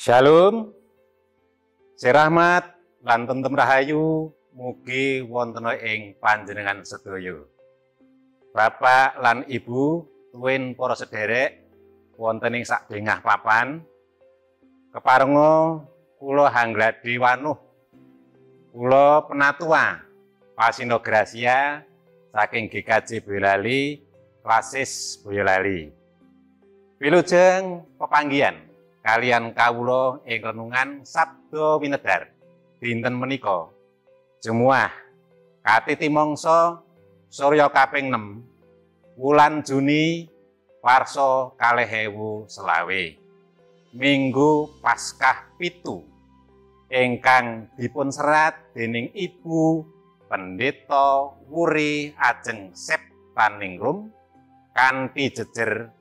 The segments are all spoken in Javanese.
Shalom, Sirahmat lan tentrem rahayu mugi wonten ing panjenengan sedaya. Bapak lan Ibu tuwin para sederek wonten ing sakbengah papan. Keparenga kula hanggladi wanuh. Kula penatua Pasino Gracia saking GKJ Boyolali, Klasis Boyolali. Wilujeng pepanggihan kalian kawula ing renungan Sabda Winedhar dinten menika. Jemuah katiti mangsa surya kaping 6 wulan Juni warsa 2020. Minggu Paskah 7 ingkang dipun serat dening Ibu Pendeta Wuri Ajeng Septaningrum kanthi jejer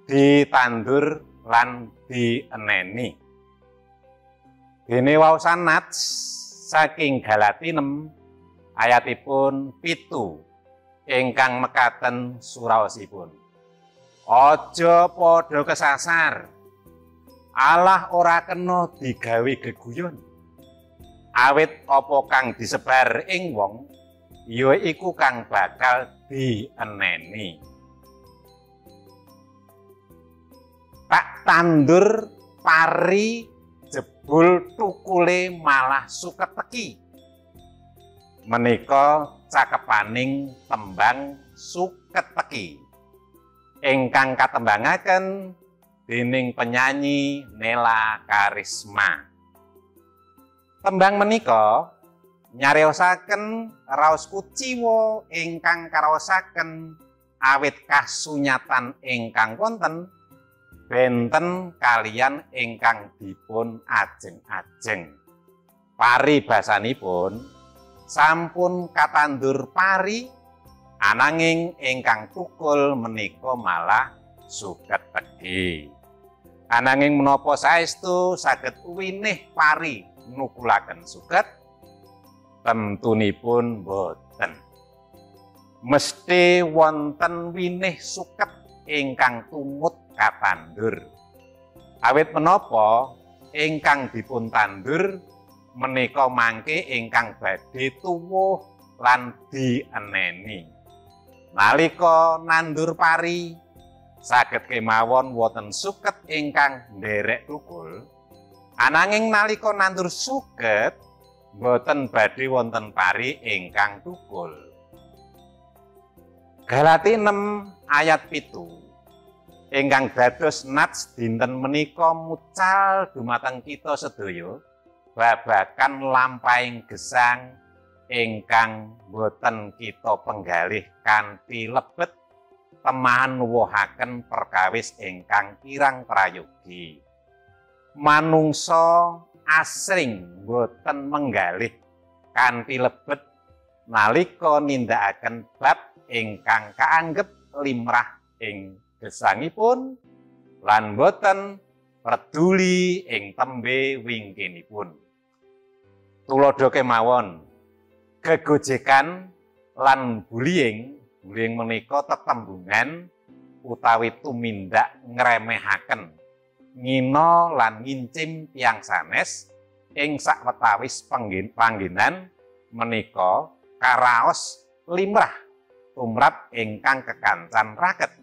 ditandur lan dieneni. Dene waosan nats saking Galati 6 ayatipun 7 ingkang mekaten suraosipun. Aja padha kesasar. Allah ora kena digawe geguyon. Awit apa kang disebar ing wong ya iku kang bakal dieneni. Tak tandur pari jebul tukule malah suket teki. Menika cakepaning tembang suket teki ingkang katembangaken dening penyanyi Nella Kharisma. Tembang menika nyariosaken raos kuciwa ingkang karaosaken awit kasunyatan ingkang wonten benten kalian ingkang dipun ajeng-ajeng. Paribasanipun sampun katandur pari ananging ingkang tukul menika malah suket teki. Ananging menapa saestu saged winih pari nukulaken suket? Tentunipun boten. Mesti wonten winih suket ingkang tumut katandur. Awit menapa ingkang dipun tandur menika mangke ingkang badhe tuwuh lan dieneni. Nalika nandur pari saged kemawon wonten suket ingkang nderek tukul. Ananging nalika nandur suket boten badhe wonten pari ingkang tukul. Galati 6 ayat 7 ingkang dados nats dinten menika mucal dumateng kita sedaya babagan lampahing gesang ingkang boten kita penggalih kanthi lebet temahan nuwuhaken perkawis ingkang kirang prayogi. Manungsa asring boten menggalih kanthi lebet nalika nindakaken bab ingkang kaanggep limrah ing gesangipun lan boten peduli ing tembe wingkinipun. Tuladha kemawon gegojekan lan bullying, bullying menika tetembungan utawi tumindak ngremehaken, ngina lan ngincim tiyang sanes ing sakwetawis panggenan menika karaos limrah tumrap ingkang kekancan raket.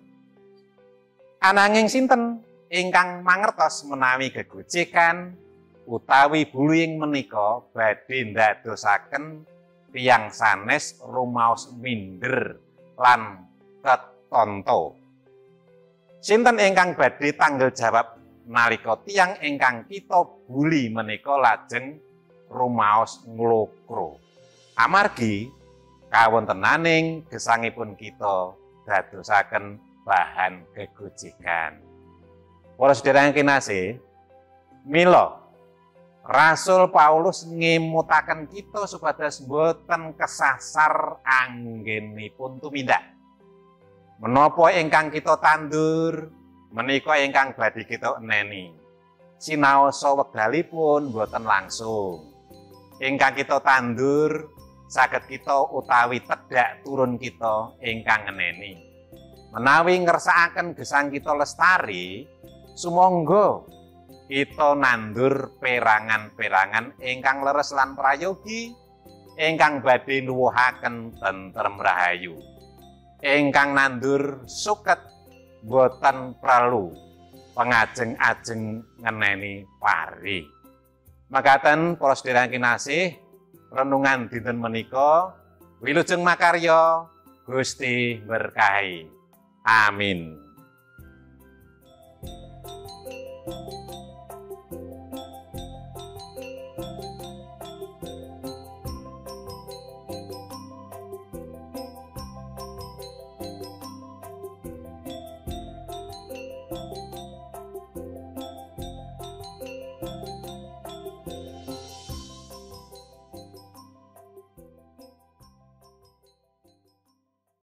Ananging sinten ingkang mangertos menawi gegojekan utawi bullying menika badhe ndadosaken tiyang sanes rumaos minder lan ketonto. Sinten ingkang badhe tanggung jawab nalika tiyang ingkang kita buli menika lajeng rumaos nglokro. Amargi kawontenaning gesangipun kita dadosaken bahan gegojekan. Para sedherek kinasih, mila Rasul Paulus ngemutaken kita supados boten kesasar anggenipun tumindak. Menapa ingkang kita tandur menika ingkang badhe kita eneni. Sinaosa wekdalipun boten langsung. Ingkang kita tandur saged kita utawi tedhak turun kita ingkang ngeneni. Menawi ngersakaken gesang kita lestari, sumangga Kita nandur perangan-perangan ingkang leres lan prayogi ingkang badhe nuwuhaken tentrem rahayu. Ingkang nandur suket boten perlu pengajeng-ajeng ngeneni pari. Makaten para sedherek kinasih, renungan dinten menika wilujeng makarya, Gusti berkahi. Amin.